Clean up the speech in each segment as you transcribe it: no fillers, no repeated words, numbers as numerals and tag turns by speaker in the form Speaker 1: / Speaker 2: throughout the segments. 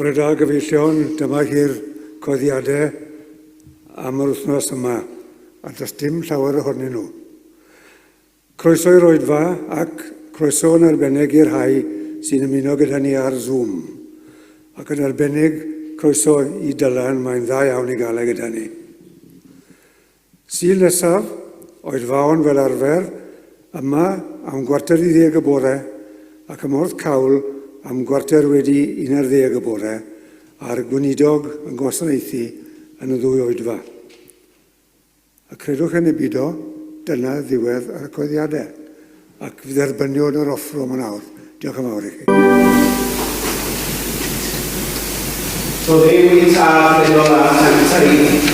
Speaker 1: Bore da gyfeillion, dyma chi'r codiadau am yr wythnos yma, a does dim llawer ohonyn nhw. Croeso i'r oedfa ac croeso yn arbennig i'r rhai sy'n ymuno gyda ni ar Zoom. Ac yn arbennig croeso i Dylan, mae'n dda iawn i gael e gyda ni. Sul nesaf, oedfaon fel arfer, yma am 9:45 y bore ac ym Mhorth Cawl am 11:15 y bore, a'r gweinidog yn gwasanaethu yn y ddwy oedfa. A credwch e neu bido, dyna ddiwedd yr cyhoeddiadau. Ac dderbyniwn yr offrwm yn awr. Diolch yn fawr i chi.
Speaker 2: O Dduw ein Tad nefol a sanctaidd,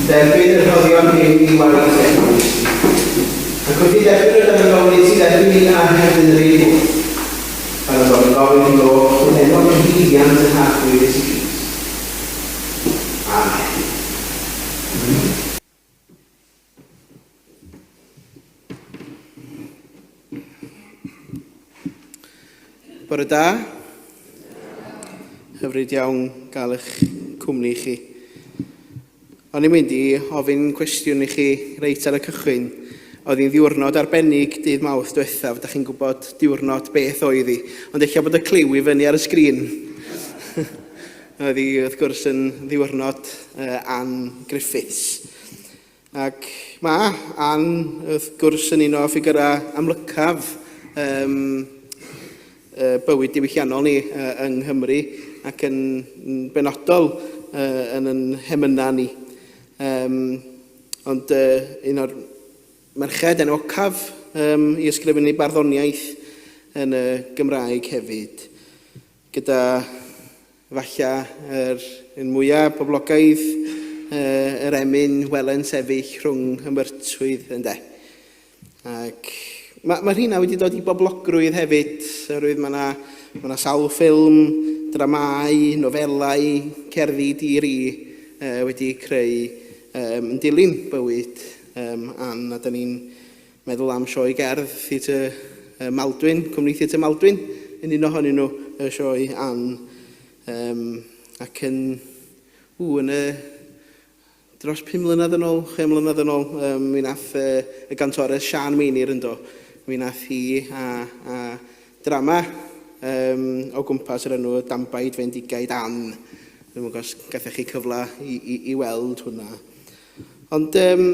Speaker 2: derbyn y rhoddion hyn i waith eglwys di. Ac wrth i dderbyn y dyfynoliad ti dderbyn ni a hefyd yr ein hwrth. Pan y dod yn gofyn i lôg yn enwog yn llwyddiant yn Arglwydd Iesu Grist. Amen. Bore da. Hyfryd iawn gael eich cwmni chi. O'n i'n mynd i ofyn cwestiwn i chi reit ar y cychwyn. Oedd hi'n ddiwrnod arbennig dydd Mawrth diwethaf, da chi'n gwybod diwrnod beth oedd hi. Ond ella bod y cliw i fyny ar y sgrin. Oedd hi wrth gwrs yn ddiwrnod uh, Ann Griffiths. Ac mae Ann wrth gwrs yn un o ffigurau amlycaf um, bywyd diwylliannol ni yng Nghymru ac yn benodol yn yn hemynau ni. Um, ond uh, un o'r merched enwocaf um, i ysgrifennu barddoniaeth yn y Gymraeg hefyd, gyda falle yr un mwyaf poblogaidd uh, yr emyn Welen Sefyll rhwng ymyrtwydd ynde. Ac mae, mae rheina wedi dod i boblogrwydd hefyd, oherwydd mae yna ma 'na sawl ffilm, dramâu, nofelau, cerddi di-ri uh, wedi creu um, yn dilyn bywyd um, Ann, a da ni'n meddwl am sioe gerdd Theatr uh, Maldwyn, Cwmni Theatr Maldwyn, yn un ohonyn nhw, y sioe Ann, um, ac yn, ww, yn y Dros 5 mlynedd yn ôl, 6 mlynedd yn ôl, um, mi nath uh, y gantores Sian Meinir yndo. Mi nath hi a, a drama um, o gwmpas yr enw Dambaid Fendigaid Ann. Dwi'n gwybod os gathoch chi cyfle i, i, i weld hwnna. Ond um,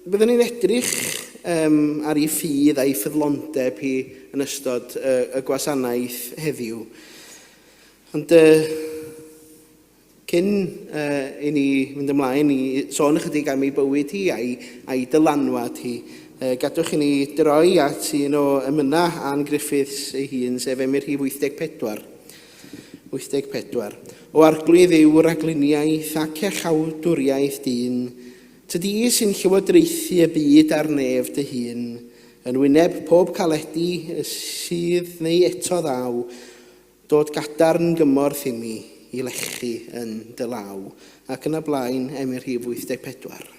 Speaker 2: byddwn ni'n edrych um, ar ei ffydd a'i ffyddlondeb hi yn ystod uh, y gwasanaeth heddiw. Ond uh, Cyn uh, i ni fynd ymlaen i sôn ychydig am ei bywyd hi a'i, a'i dylanwad hi, uh, gadwch i ni droi at un o emynau Ann Griffiths ei hun, sef emyn rhif 84. 84. O arglwydd yw ragluniaeth ac iachawdwriaeth dyn, tydi sy'n llywodraethu y byd a'r nef dy hun, yn wyneb pob caledi sydd neu eto ddaw, Dod gadarn gymorth imi i lechu yn dy law, ac yn y blaen, emyn rhif 84.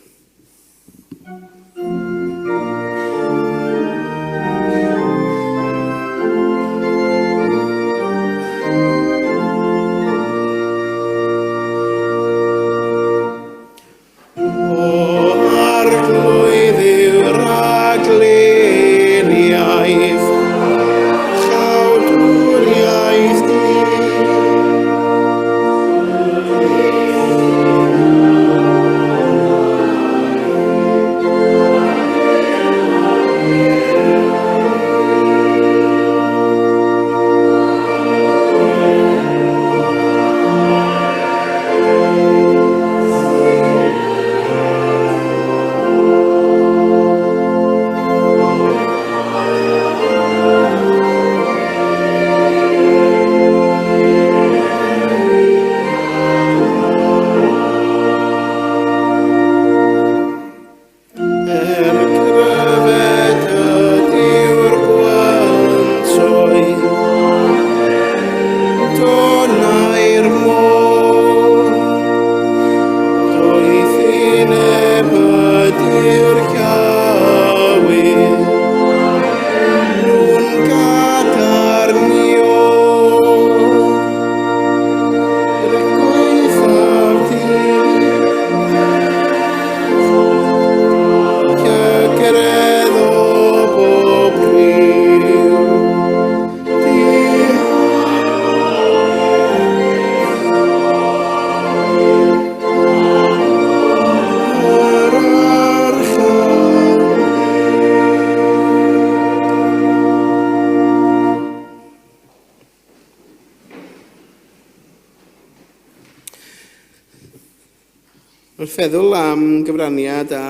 Speaker 2: Wrth feddwl am gyfraniad a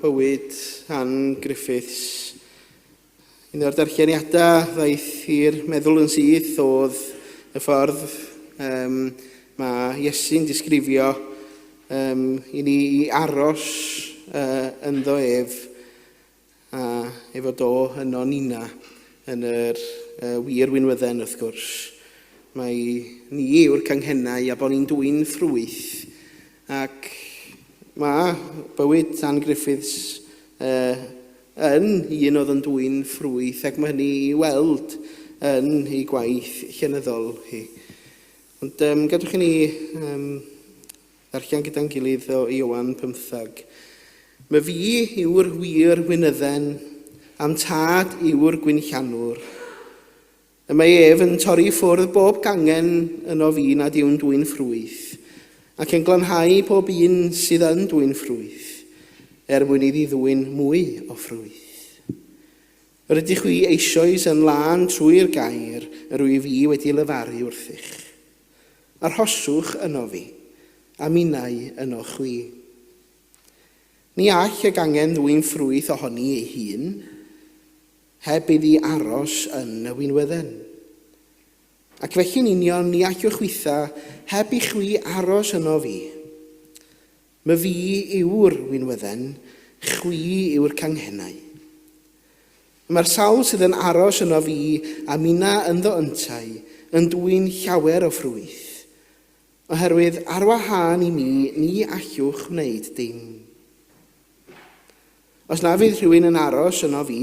Speaker 2: bywyd Ann Griffiths, un o'r darlleniadau ddaeth i'r meddwl yn syth oedd y ffordd um, mae Iesu'n disgrifio um, i ni i aros uh, ynddo ef a efo do yno nina yn yr uh, wir winwydden wrth gwrs. Mae ni yw'r canghennau a bod ni'n dwyn ffrwyth ac mae bywyd Ann Griffiths uh, yn un oedd yn dwyn ffrwyth ac mae hynny i weld yn ei gwaith llenyddol hi. Ond um, gadwch i ni um, Ddarllen gyda'n gilydd o Ioan 15. My fi yw'r wir wynydden, a'm tad yw'r gwynllanwr. Y mae ef yn torri ffwrdd bob gangen yno fi nad yw'n dwyn ffrwyth, ac yn glanhau pob un sydd yn dwyn ffrwyth, er mwyn iddi ddwyn mwy o ffrwyth. Yr ydych chwi eisoes yn lân trwy'r gair yr wyf i wedi lefaru wrthych. Arhoswch yno fi, a minnau yno chwi. Ni all y gangen ddwyn ffrwyth ohoni ei hun, heb iddi aros yn y winwydden. Ac felly'n union ni allwch chwitha heb i chwi aros yno fi. My fi yw'r winwydden, chwi yw'r canghennau. Mae'r sawl sydd yn aros yno fi a minna ynddo yntau yn dwyn llawer o ffrwyth, oherwydd ar wahân i mi ni allwch wneud dim. Os na fydd rhywun yn aros yno fi,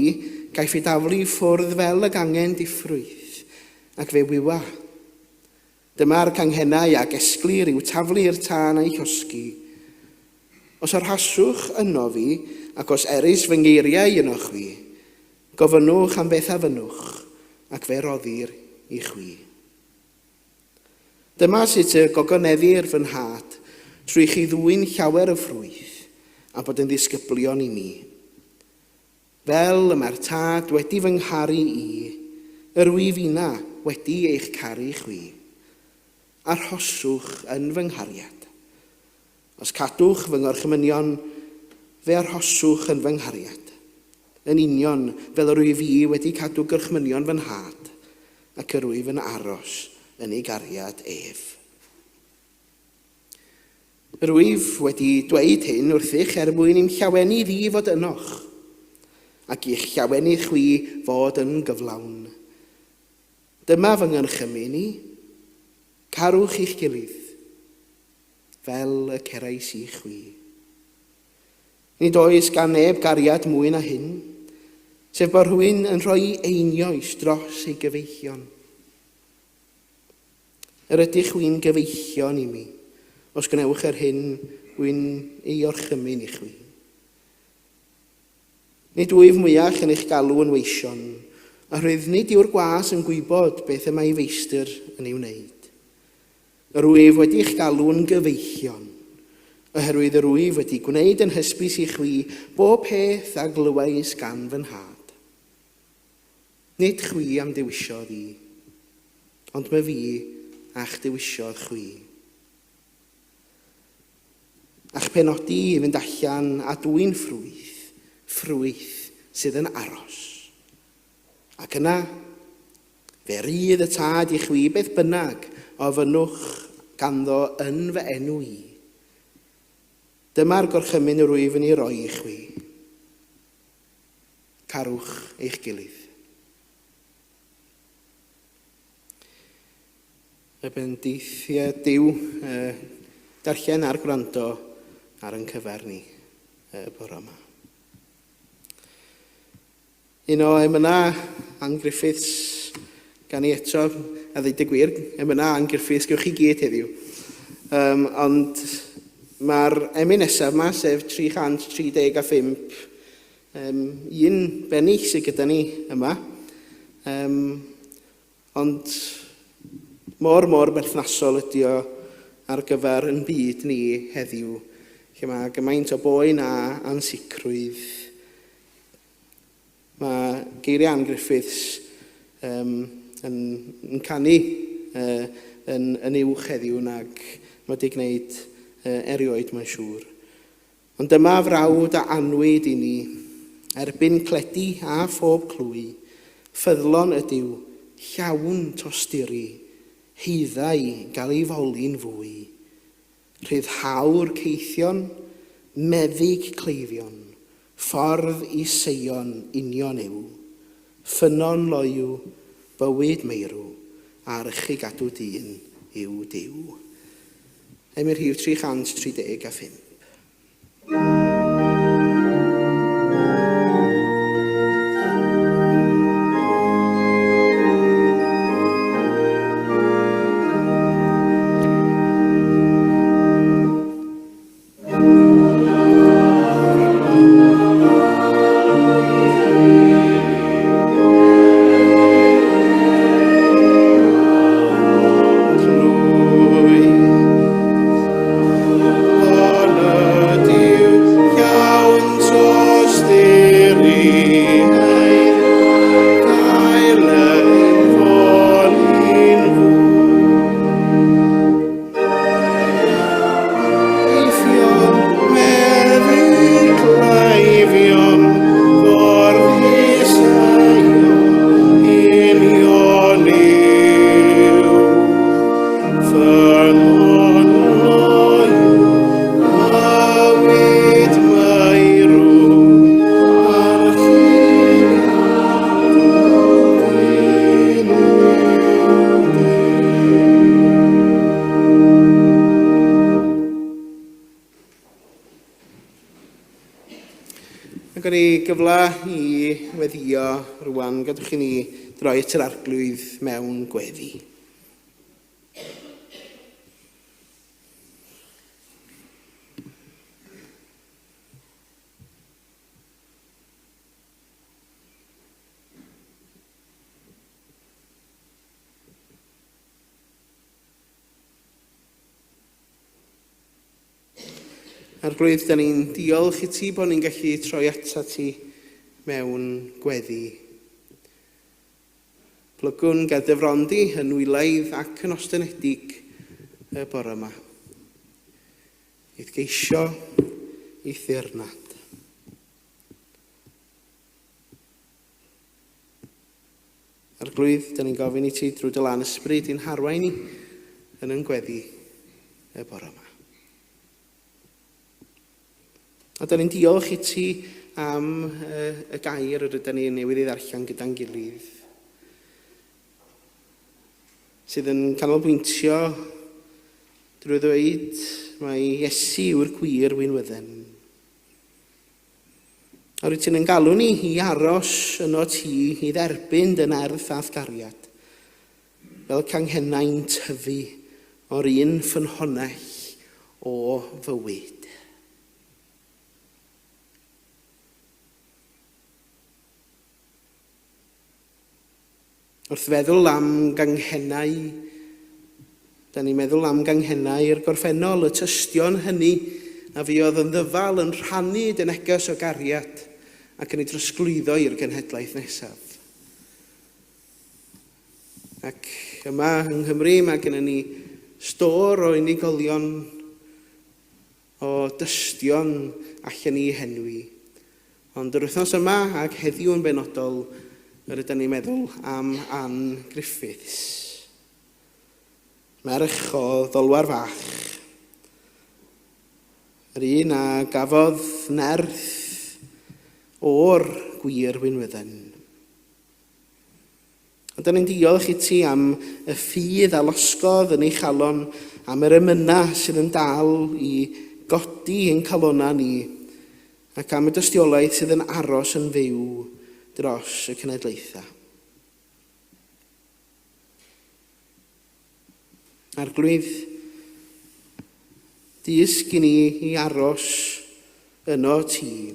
Speaker 2: gaiff ei daflu i ffwrdd fel y gangen diffrwyth, ac fe wywa. Dyma'r canghennau a gesglir i'w taflu i'r tân a'i llosgi. Os arhaswch yno fi, ac os erys fy ngeiriau yno chwi, gofynnwch am beth a fynnwch, ac fe roddir i chwi. Dyma sut y gogoneddir fy nhad, trwy chi ddwyn llawer o ffrwyth, a bod yn ddisgyblion i mi. Fel y mae'r Tad wedi fy ngharu i, yr wyf inna wedi eich caru chwi. Arhoswch yn fy nghariad. Os cadwch fy ngorchmynion, fe arhoswch yn fy nghariad, yn union fel yr wyf i wedi cadw gorchmynion fy Nhad, ac yr wyf yn aros yn ei gariad ef. Rwyf wedi dweud hyn wrthych er mwyn i'm llawenydd i fod ynoch, ac i'ch llawenydd chwi fod yn gyflawn. Dyma fy ngyrchymyn i, carwch i'ch gilydd, fel y cerais i chwi. Nid oes gan neb gariad mwy na hyn, sef bod rhywun yn rhoi einioes dros ei gyfeillion. Yr ydych chwi'n gyfeillion i mi, os gwnewch yr hyn wy'n ei orchymyn i chwi. Nid wyf mwyach yn eich galw yn weision, oherwydd nid yw'r gwas yn gwybod beth y mae ei feistr yn ei wneud. Yr wyf wedi eich galw'n gyfeillion, oherwydd yr wyf wedi gwneud yn hysbys i chwi bob peth a glywais gan fy nhad. Nid chwi a'm dewisiodd i, ond my fi a'ch dewisiodd chwi. A'ch penodi i fynd allan a dwyn ffrwyth, ffrwyth sydd yn aros. Ac yna, fe rydd y Tad i chwi beth bynnag ofynnwch ganddo yn fy enw i. Dyma'r gorchymyn yr wyf yn ei roi i chwi. Carwch eich gilydd. Y bendithiau Duw, darllen a'r gwrando ar yn cyfer ni y bore yma. Un o emynau Ann Griffiths gan i eto, a ddeud y gwir, emynau Ann Griffiths gewch chi gyd heddiw. Um, ond mae'r emyn nesaf yma, sef 335, Um, un bennill sydd gyda ni yma. Um, ond mor, mor berthnasol ydy o ar gyfer yn byd ni heddiw, lle mae gymaint o boen a ansicrwydd. Mae geiriau Ann Griffiths um, yn, yn canu uh, yn, yn uwch heddiw nag mae wedi gwneud uh, erioed, mae'n siŵr. Ond dyma frawd a anwyd i ni, erbyn cledi a phob clwy, ffyddlon ydyw, llawn tosturi, haeddai gael ei foli'n fwy. Rhyddhawr caethion, meddyg cleifion, ffordd i Seion union yw, ffynnon loyw, bywyd meirw, a'r ychyg gadw dyn yw Duw. Emyn rhif 335. Mae gen i gyfle i weddio rwan. Gadwch i ni droi at yr arglwydd mewn gweddi. Arglwydd, da ni'n diolch i ti bod ni'n gallu troi ata ti mewn gweddi. Plygwn ger dy fron di yn wylaidd ac yn ostynedig y bore yma. I'th geisio i'th ddirnad. Arglwydd, da ni'n gofyn i ti drwy dy lan ysbryd i'n harwain ni yn yn gweddi y bore yma. A da ni'n diolch i ti am y gair yr ydyn ni newydd ei ddarllen gyda'n gilydd, sydd yn canolbwyntio drwy ddweud mai Iesu yw'r gwir winwydden. A rwyt ti'n yn galw ni i aros yno ti i dderbyn dy nerth a'th gariad, fel canghennau'n tyfu o'r un ffynhonnell o fywyd. Wrth feddwl am ganghennau, da ni'n meddwl am ganghennau i'r gorffennol, y tystion hynny a fuodd yn ddyfal yn rhannu dy neges o gariad ac yn ei drosglwyddo i'r genhedlaeth nesaf. Ac yma yng Nghymru mae gennym ni stôr o unigolion o dystion allan ni henwi. Ond yr wythnos yma ac heddiw yn benodol, yr ydyn ni'n meddwl am Ann Griffiths. Merch o Ddolwar Fach. Yr un a gafodd nerth o'r gwir winwydden. A da ni'n diolch i ti am y ffydd a losgodd yn ei chalon, am yr emynau sydd yn dal i godi ein calonnau ni, ac am y dystiolaeth sydd yn aros yn fyw dros y cenedlaethau. Arglwydd, dysg i ni i aros yno ti,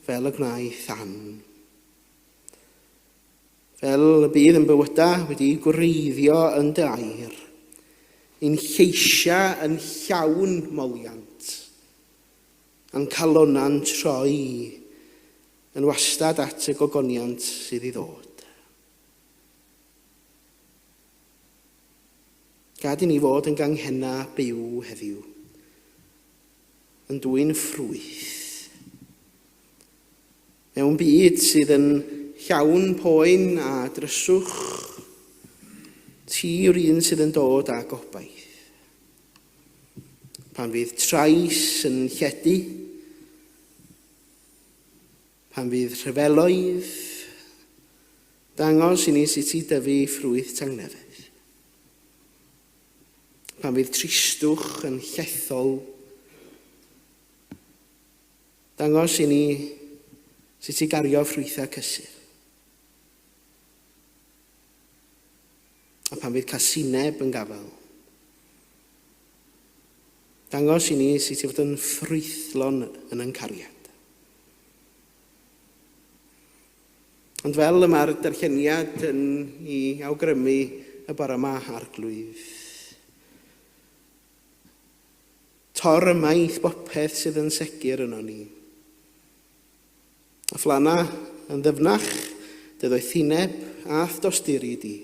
Speaker 2: fel y gwnaeth Ann. Fel y bydd yn bywydau wedi'u gwreiddio yn dy air, ein lleisiau yn llawn moliant, a'n calonnau'n troi yn wastad at y gogoniant sydd i ddod. Gad i ni fod yn ganghennau byw heddiw. yn dwyn ffrwyth. Mewn byd sydd yn llawn poen a dryswch, ti yw'r un sydd yn dod â gobaith. Pan fydd trais yn lledu, pan fydd rhyfeloedd, dangos i ni sut i dyfu ffrwyth tangnefedd. Pan fydd tristwch yn llethol, dangos i ni sut i gario ffrwythau cysur. A pan fydd casineb yn gafael, dangos i ni sut i fod yn ffrwythlon yn ein cariad. Ond fel y mae'r darlleniad yn ei awgrymu y bore yma, Arglwydd, tor ymaith bopeth sydd yn segur yno ni. A phlana yn ddyfnach dy ddoethineb a'th dosturi di.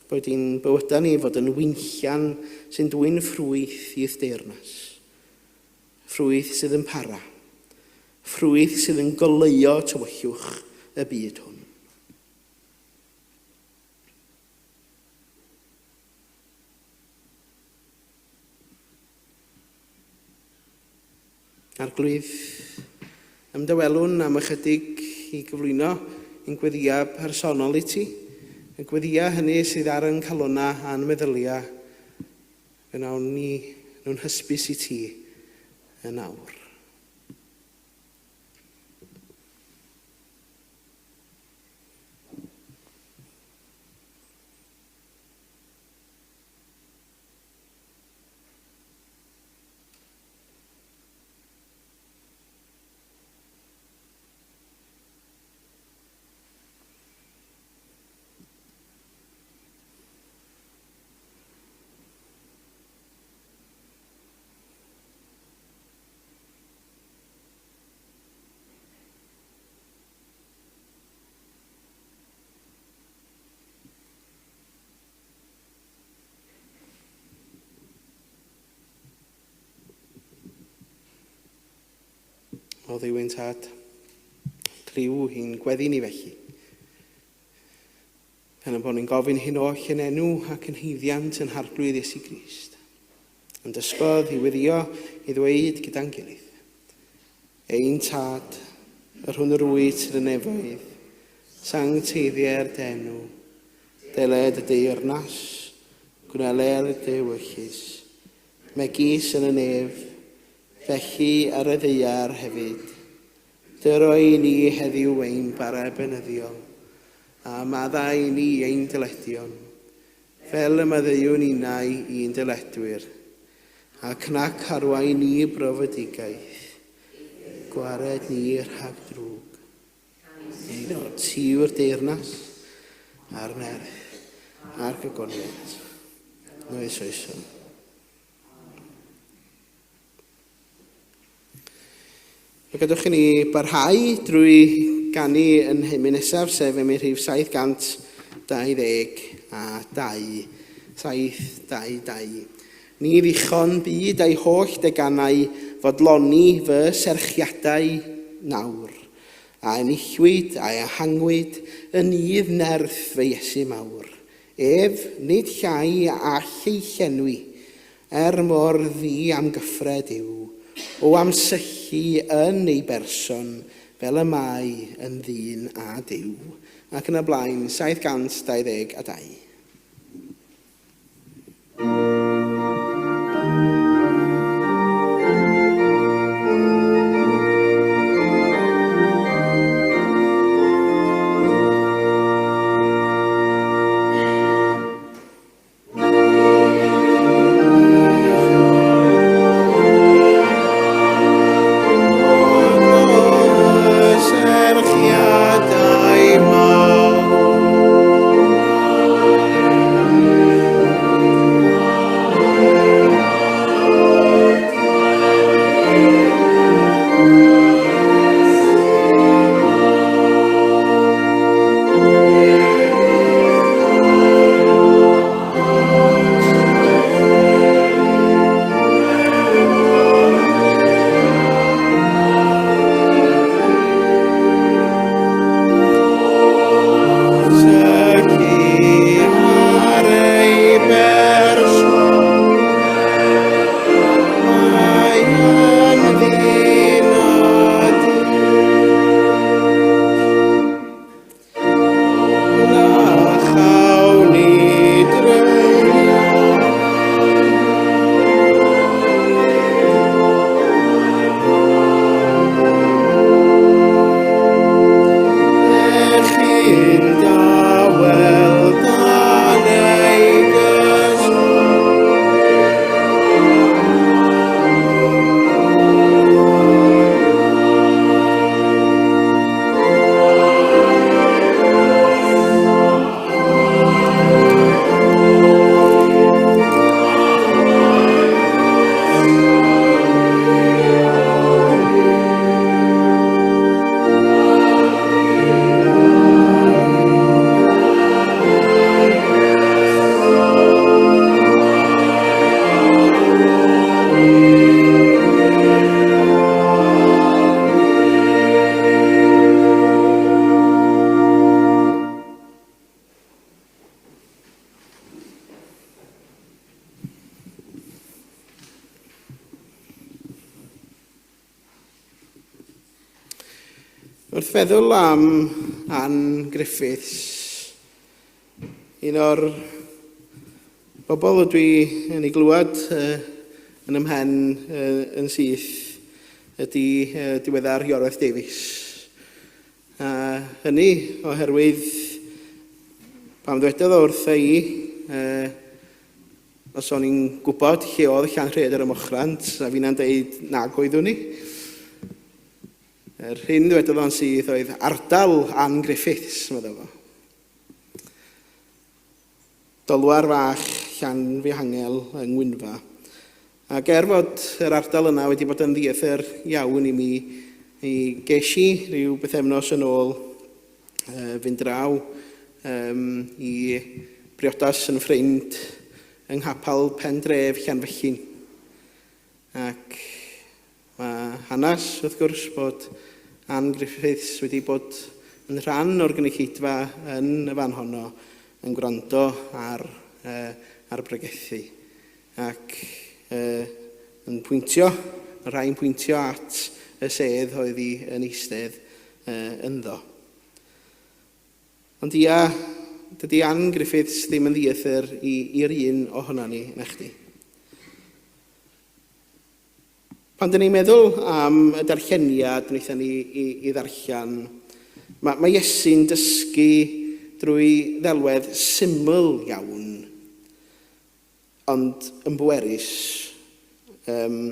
Speaker 2: Boed i'n bywydau ni fod yn winllian sy'n dwyn ffrwyth i'th deyrnas. Ffrwyth sydd yn para. Ffrwyth sydd yn goleuo tywyllwch y byd hwn. Arglwydd, ymdawelwn am ychydig i gyflwyno ein gweddïau personol i ti, y gweddïau hynny sydd ar ein calonnau a'n meddyliau. Fe wnawn ni nhw'n hysbys i ti yn awr. O Dduw ein Tad, clyw hi'n gweddi ni felly. Gan ein bod ni'n gofyn hyn oll yn enw ac yn haeddiant yn Harglwydd Iesu Grist. Yn dysgodd i weddio i ddweud gyda'n gilydd. Ein Tad, yr hwn yr wyt yn y nefoedd, sancteiddier dy enw, deled y deyrnas, gwneler dy ewyllys, megis yn y nef, felly ar y ddaear hefyd. Dyro i ni heddiw ein bara beunyddiol, a maddau i ni ein dyledion, fel y maddeuwn innau i'n dyledwyr, ac nac arwain ni i brofedigaeth, gwared ni rhag drwg. Ein o ti yw'r deyrnas, a'r nerth, a'r gogoniant, oes oeson. Fe gadwch i ni barhau drwy ganu yn hymyn nesaf, sef emyn rhif 722. 722. Ni ddichon byd a'i holl deganau fodloni fy serchiadau nawr, a enillwyd a ehangwyd yn nydd nerth fy Iesu mawr. Ef, nid llai a all ei llenwi, Er mor ddiamgyffred yw, o amsyllu yn ei berson fel y mae yn ddyn a Duw, ac yn y blaen, 722. Wrth feddwl am Ann Griffiths, un o'r bobl ydw i yn ei glywed yn 'y mhen yn syth ydy diweddar Iorwerth Davies. A hynny oherwydd pan ddwedodd o wrtha i, os o'n i'n gwybod lle oedd Llanrhaeadr ym Mochrant, a finna'n deud nag oeddwn i. Yr hyn ddwedodd o'n syth oedd ardal Ann Griffiths, meddwl fo. Dolwar fach Llanfihangel yng Ngwynfa. Ac er fod yr ardal yna wedi bod yn ddieithr iawn i mi, mi ges i rhyw bythefnos yn ôl fynd draw um, i briodas yn ffrind yng nghapel pen dref Llanfyllin. Ac mae hanes, wrth gwrs, bod Ann Griffiths wedi bod yn rhan o'r gynulleidfa yn y fan honno yn gwrando ar, uh, ar bregethu ac uh, yn pwyntio, y rhai'n pwyntio at y sedd oedd hi yn eistedd uh, ynddo. Ond ia, dydy Ann Griffiths ddim yn ddieithr i'r un ohonan ni, na chdi. Pan dyn ni'n meddwl am y darlleniad wnaethon ni i, i ddarllen, mae, mae Iesu'n dysgu drwy ddelwedd syml iawn, ond yn bwerus, um,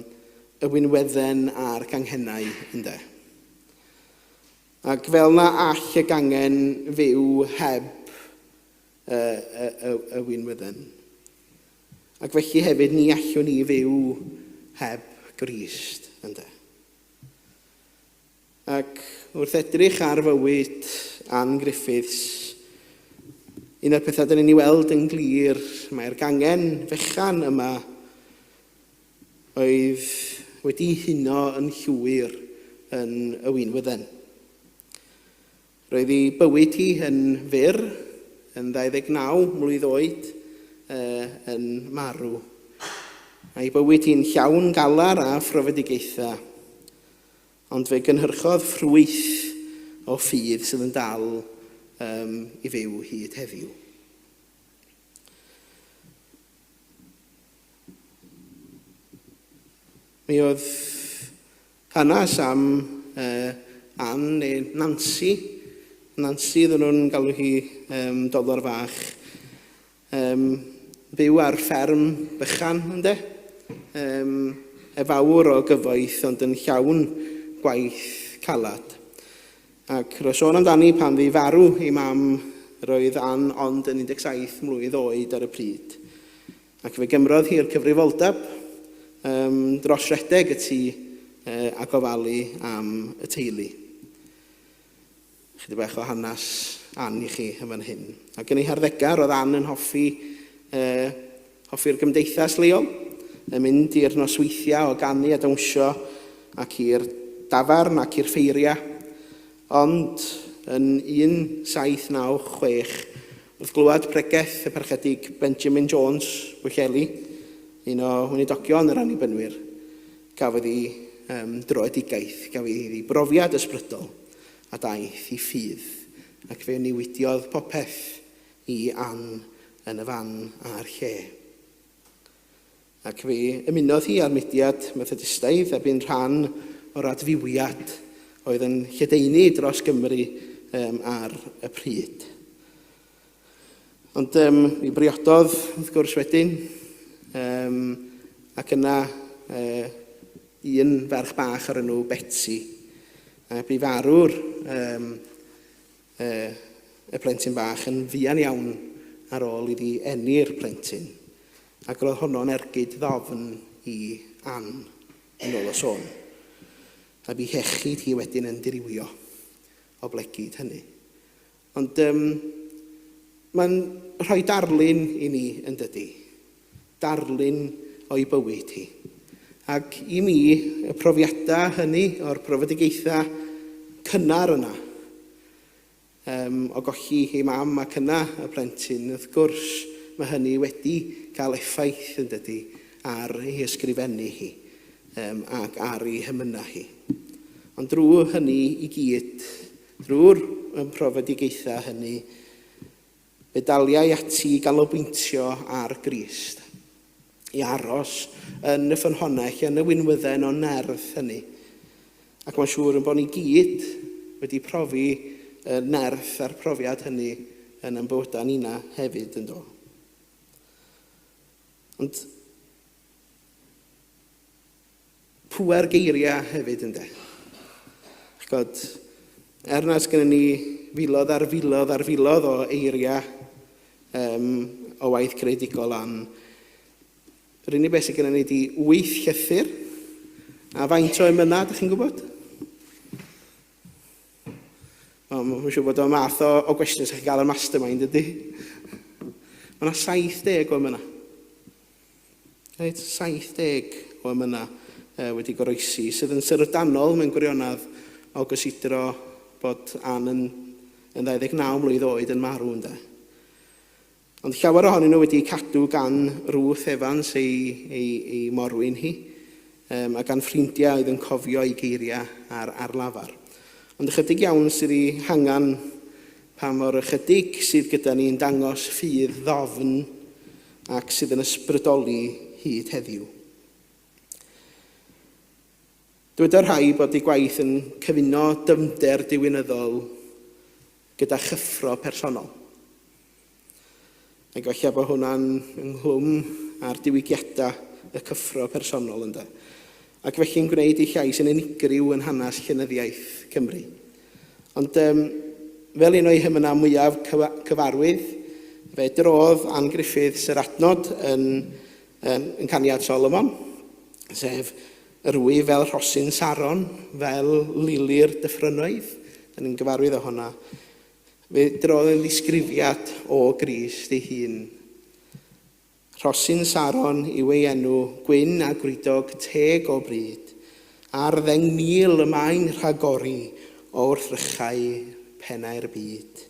Speaker 2: y winwedden a'r ganghennau, ynde. Ac fel na all y gangen fyw heb y, y, y, y winwedden. Ac felly hefyd ni allwn ni fyw heb Grist, ynde. Ac wrth edrych ar fywyd Ann Griffiths, un o'r pethau dyn ni'n ei weld yn glir, mae'r gangen fechan yma oedd wedi huno yn llwyr yn y winwydden. Roedd ei bywyd hi yn fyr, yn 29 mlwydd oed, yn marw. A'i bywyd hi'n llawn galar a phrofedigaethau. Ond fe gynhyrchodd ffrwyth o ffydd sydd yn dal um, i fyw hyd heddiw. Mi oedd hanes am uh, Ann neu Nancy. Nancy oedden nhw'n galw hi um, dolar fach. Um, byw ar fferm bychan, ynddo? Um, e fawr o gyfoeth, ond yn llawn gwaith calad. Ac roedd sôn amdani pan ddi farw ei mam, roedd Ann ond yn 17 mlwydd oed ar y pryd. Ac fe gymrodd hi'r cyfrifoldeb um, dros redeg y tŷ uh, a gofalu am y teulu. Chydig bach o hanes Ann i chi yn fan hyn. Ac yn ei harddegau, roedd Ann yn hoffi, uh, hoffi'r gymdeithas leol, yn mynd i'r nosweithiau o ganu a dawnsio ac i'r dafarn ac i'r ffeiriau. Ond yn 1796, wrth glywed pregeth y Parchedig Benjamin Jones, Bwllheli, un o weinidogion yr Annibynwyr, gafodd ei um, droedigaeth, gafodd ei brofiad ysbrydol a daeth i ffydd, ac fe newidiodd popeth i Ann yn y fan a'r lle. Ac fe ymunodd hi â'r mudiad Methodistaidd a bu'n rhan o'r adfywiad oedd yn lledaenu dros Gymru um, ar y pryd. Ond um, mi briododd, wrth gwrs, wedyn, um, ac yna uh, un ferch bach o'r enw Betsy. A bu farw'r um, uh, y plentyn bach yn fuan iawn ar ôl iddi eni'r plentyn, ac roedd honno'n ergyd ddofn i Ann, yn ôl y sôn. A bu hiechyd hi wedyn yn dirywio oblegid hynny. Ond um, mae'n rhoi darlun i ni, yn dydy? Darlun o'i bywyd hi. Ac i mi, y profiadau hynny o'r profedigaethau cynnar yna, um, o golli ei mam ac yna y plentyn, wrth gwrs, mae hynny wedi cael effaith yn dydy ar ei hysgrifennu hi um, ac ar ei hymynau hi. Ond drwy hynny i gyd, Drwy'r profedigaethau hynny, fe daliai ati i ganolbwyntio ar Grist, i aros yn y ffynhonnell, yn y winwydden o nerth hynny. Ac mae'n siŵr yn bod ni gyd wedi profi y nerth a'r profiad hynny yn ein bywydau nina hefyd yn do. Ond pŵer geiriau hefyd ynde. Ch'bod, er nad gynnon ni filoedd ar filoedd ar filoedd o eiriau um, o waith creadigol an, yr unig beth sydd gennym ni di wyth llythyr, a faint o emynau, ydych chi'n gwybod? O, mae'n siŵr bod o'n math o, o gwestiwn sy'ch chi'n gael yn mastermind, ydy? Mae yna 70 o emynau. Reit, 70 o emynau wedi goroesi, sydd yn syfrdanol mewn gwirionedd o gysidro bod Ann yn, yn 29 mlwydd oed yn marw, ynde. Ond llawer ohonyn nhw wedi'u cadw gan Ruth Evans, ei, ei, ei morwyn hi, um, a gan ffrindiau oedd yn cofio ei geiriau ar, ar lafar. Ond ychydig iawn sydd ei hangen pa mor ychydig sydd gyda ni yn dangos ffydd ddofn ac sydd yn ysbrydoli hyd heddiw. Dyweda rhai bod ei gwaith yn cyfuno dyfnder diwinyddol gyda chyffro personol. Ac falle bod hwnna'n ynghlwm â'r diwygiadau y cyffro personol ynde. Ac felly'n gwneud ei llais yn unigryw yn hanes llenyddiaeth Cymru. Ond um, fel un o'i hymynau mwyaf cyfarwydd, fe drodd Ann Griffiths yr adnod yn, yn, yn Caniad Solomon, sef Yr wyf fel rhosyn Saron, fel lili'r dyffrynnoedd. Da ni'n gyfarwydd â honna. Fe drodd yn ddisgrifiad o Grist ei hun. Rhosyn Saron yw ei enw, gwyn a gwridog, teg o bryd. Ar 10,000 y mae'n rhagori o wrthrychau pennau'r byd.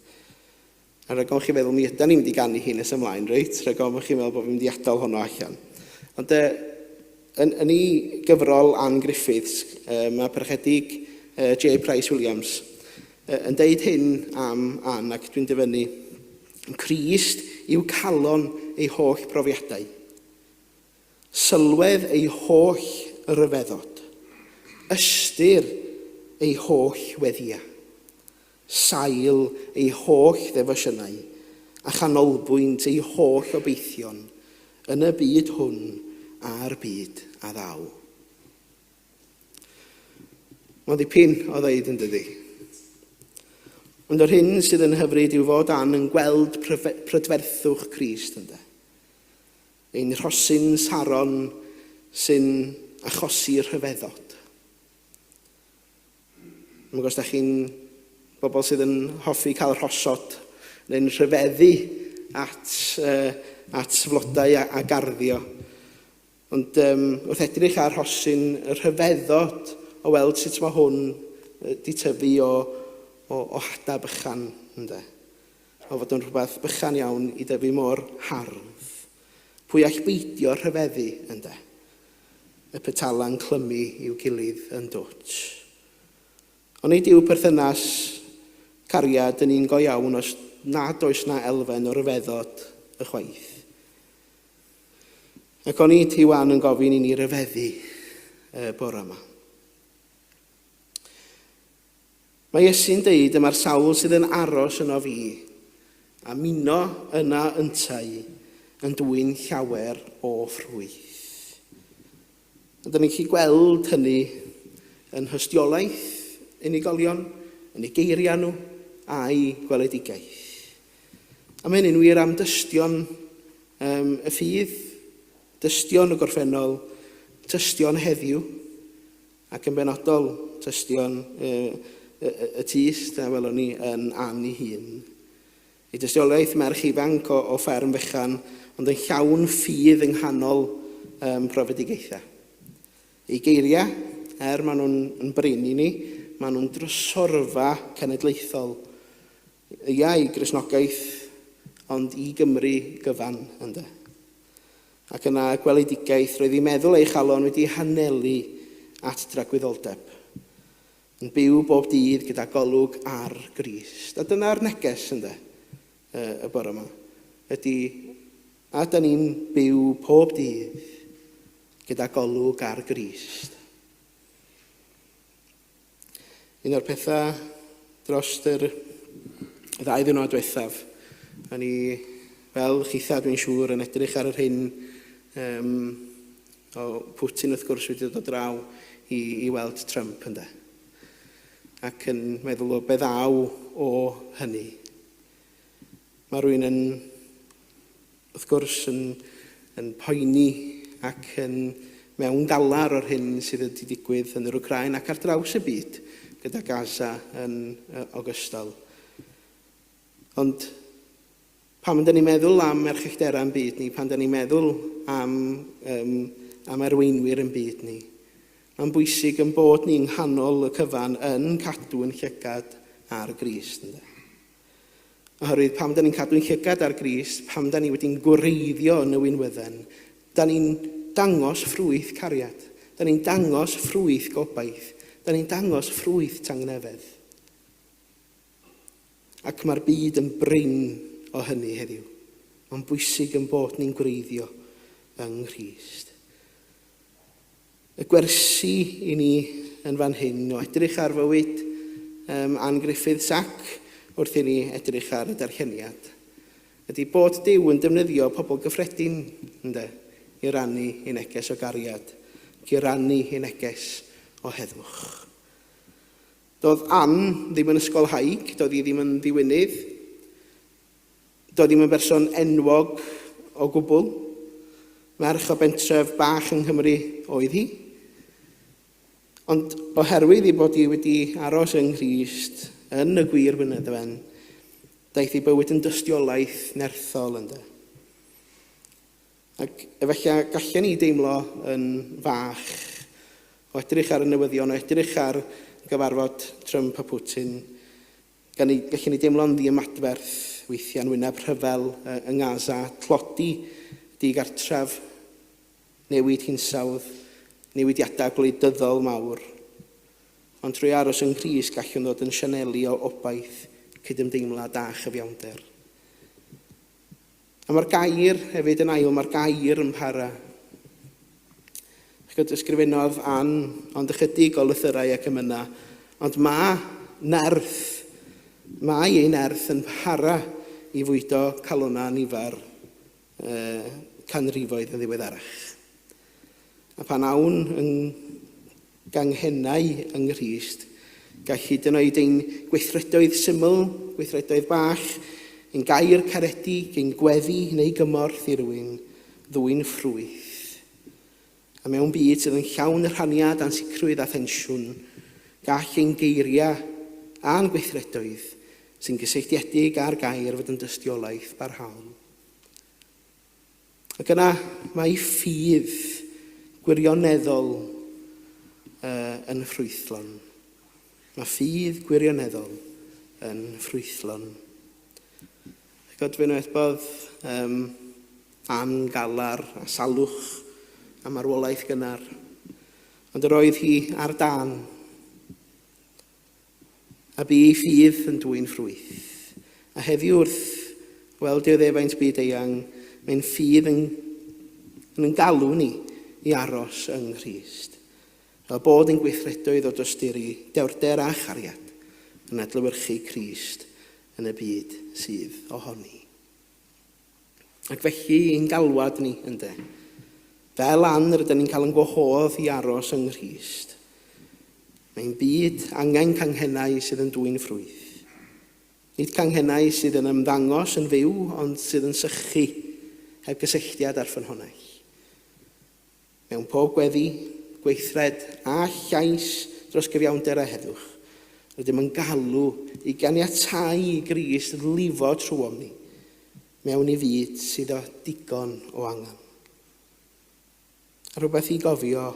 Speaker 2: A rhag ofn chi feddwl mi ydan ni'n mynd i ganu hi nes ymlaen, reit? Rhag ofn chi'n meddwl bod fi'n mynd i adael honno allan. Ond e, yn, yn ei gyfrol Ann Griffiths, e, mae parchedig e, J. Price Williams e, yn deud hyn am Ann, ac dwi'n dyfynnu, Crist yw calon ei holl brofiadau. Sylwedd ei holl ryfeddod. Ystyr ei holl weddïau. Sail ei holl ddefosiynau a chanolbwynt ei holl obeithion yn y byd hwn a'r byd a ddaw. Mae'n ddipyn o ddeud yn dydi? Ond yr hyn sydd yn hyfryd yw fod Ann yn gweld prydferthwch Crist ynde. Ein rhosyn Saron sy'n achosi rhyfeddod. Dwi'n gwybod os da chi'n bobl sydd yn hoffi cael rhosod neu'n rhyfeddu at, uh, at flodau a, a garddio. Ond um, wrth edrych ar rhosyn, y rhyfeddod o weld sut mae hwn di tyfu o, o, o hada bychan, ynde. O fod yn rhywbeth bychan iawn i dyfu mor hardd. Pwy all beidio rhyfeddu, ynde? Y petala'n clymu i'w gilydd yn dwt. Ond nid yw perthynas cariad yn un go iawn os nad oes 'na elfen o ryfeddod ychwaith. Ac onid yw Ann yn gofyn i ni ryfeddu y bore yma? Mae Iesu'n deud, Dyma'r sawl sydd yn aros yno fi, a muno yna yntau yn dwyn llawer o ffrwyth. A dyn ni'n gallu gweld hynny yn nhystiolaeth unigolion, yn eu geiriau nhw, a'u gweledigaeth. A mae hynny'n wir am dystion um, y ffydd, dystion y gorffennol, tystion heddiw, Ac yn benodol, tystion y, y, y tyst a welwn ni yn Ann ei hun. Ei dystiolaeth merch ifanc o, o fferm fechan, ond yn llawn ffydd yng nghanol um, profedigaethau. Ei geiriau, er maen nhw'n yn brin i ni, maen nhw'n drysorfa cenedlaethol. Ia, i Gristnogaeth, ond i Gymru gyfan, ynde. Ac yna gweledigaeth, roedd ei meddwl a'i chalon wedi hanelu at dragwyddoldeb. Yn byw bob dydd gyda golwg ar Grist. A dyna'r neges, ynde, y bore yma. Ydy, a da ni'n byw pob dydd gyda golwg ar Grist. Un o'r pethau dros yr ddau ddiwrnod diwethaf, o'n i, fel chitha dwi'n siŵr, yn edrych ar yr hyn um, o Putin wrth gwrs wedi dod draw i, i weld Trump ynde. Ac yn meddwl o be ddaw o hynny. Mae rhywun yn, wrth gwrs, yn, yn poeni ac yn mewn galar o'r hyn sydd wedi digwydd yn yr Wcráin ac ar draws y byd gyda Gaza yn ogystal. Ond pan dyn ni'n meddwl am erchyllterau yn byd ni, pan dyn ni'n meddwl am, um, am arweinwyr yn byd ni, mae'n bwysig yn bod ni'n nghanol y cyfan yn cadw yn llygad ar Grist. Ynde? Oherwydd pam da ni'n cadw'n llygad ar Grist, pam da ni wedi'n gwreiddio yn y winwydden, da ni'n dangos ffrwyth cariad, da ni'n dangos ffrwyth gobaith, da ni'n dangos ffrwyth tangnefedd. Ac mae'r byd yn brin o hynny heddiw. Mae'n bwysig yn bod ni'n gwreiddio yng Nghrist. Y gwersi i ni yn fan hyn o edrych ar fywyd um, Ann Griffiths ac wrth i ni edrych ar y darlleniad ydy bod Duw yn defnyddio pobl gyffredin ynde, i rannu ei neges o gariad, ac i rannu ei neges o heddwch. Doedd Ann ddim yn ysgolhaig, doedd hi ddim yn ddiwinydd, Doedd ddim yn berson enwog o gwbl. Merch o bentref bach yng Nghymru oedd hi. Ond oherwydd ei bod hi wedi aros yng Nghrist, yn y gwir Wynedfen, daeth ei bywyd yn dystiolaeth nerthol ynddo. Ac efallai gallen ni deimlo yn fach o edrych ar y newyddion, o edrych ar gyfarfod Trump a Putin, Gan ni, gallen ni deimlo'n ddiymadferth weithiau yn wyneb rhyfel yng Ngaza, tlodi, digartref, newid hinsawdd, newidiadau gwleidyddol mawr. Ond trwy aros yng Nghrist gallwn ddod yn sianeli o obaith, cydymdeimlad a chyfiawnder. A mae'r gair hefyd yn ail, mae'r gair yn para. Chyd ysgrifennodd Ann ond ychydig o lythyrau ac emynau, ond mae nerth, mae ei nerth yn para i fwydo calonnau nifer canrifoedd yn ddiweddarach. A pan awn yng ganghennau yng Nghrist, gall hyd yn oed ein gweithredoedd syml, gweithredoedd bach, ein gair caredig, ein gweddi neu gymorth i rywun, ddwyn ffrwyth. A mewn byd sydd yn llawn rhaniad, ansicrwydd a thensiwn, gall ein geiriau a'n gweithredoedd sy'n gysylltiedig â'r gair fod yn dystiolaeth barhaol. Ac yna mae ffydd gwirioneddol uh, yn ffrwythlon. Mae ffydd gwirioneddol yn ffrwythlon. Chyd fe wnaeth bod um, Ann galar a salwch a marwolaeth gynnar. Ond yr oedd hi ar dân. A bu ei ffydd yn dwyn ffrwyth. A heddiw wrth weld dioddefaint byd eang, mae'n ffydd yn, yn galw ni i aros yng Nghrist. Fel bod ein gweithredoedd o dosturi, dewrder a chariad yn adlewyrchu Crist yn y byd sydd ohoni. Ac felly ein galwad ni, ynde? Fel Ann, rydyn ni'n cael yn gwahodd i aros yng Nghrist. Mae'n byd angen canghennau sydd yn dwyn ffrwyth. Nid canghennau sydd yn ymddangos yn fyw, ond sydd yn sychu heb gysylltiad â'r ffynhonnell. Mewn pob gweddi, gweithred a llais dros gyfiawnder a heddwch, rydym yn galw i ganiatáu i Grist lifo trwom ni mewn i fyd sydd â digon o angen. A rhywbeth i gofio,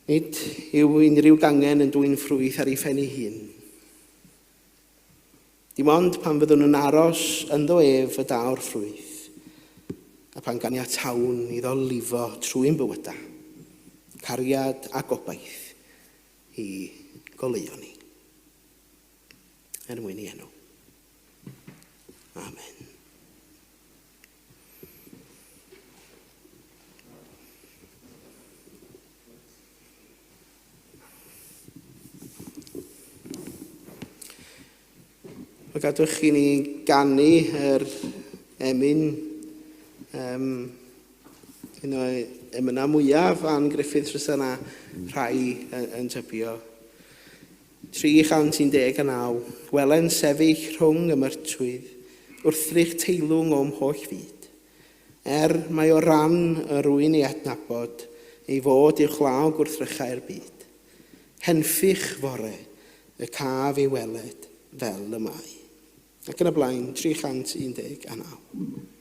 Speaker 2: nid yw unrhyw gangen yn dwyn ffrwyth ar ei phen ei hun. Dim ond pan fyddwn yn aros ynddo ef y daw'r ffrwyth, a pan ganiatawn iddo lifo trwy'n bywydau, cariad a gobaith i goleuo ni. Er mwyn i enw. Amen. Wel, gadwch i ni ganu yr emyn, um, un o emynau mwyaf Ann Griffiths fysa yna rhai yn, yn tybio. 319, Welen sefyll rhwng y myrtwydd, wrthrych teilwng o'm holl fyd. Er mae o ran yr rwy'n ei adnabod, ei fod uwchlaw gwrthrychau'r byd. Henffych fore y caf ei weled fel y mae. Ac yn y blaen, 319.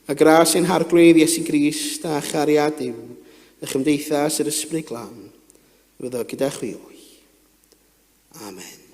Speaker 2: A gras ein Harglwydd Iesu Grist a chariad Duw, a chymdeithas yr Ysbryd Glân, fyddo gyda chwi oll. Amen.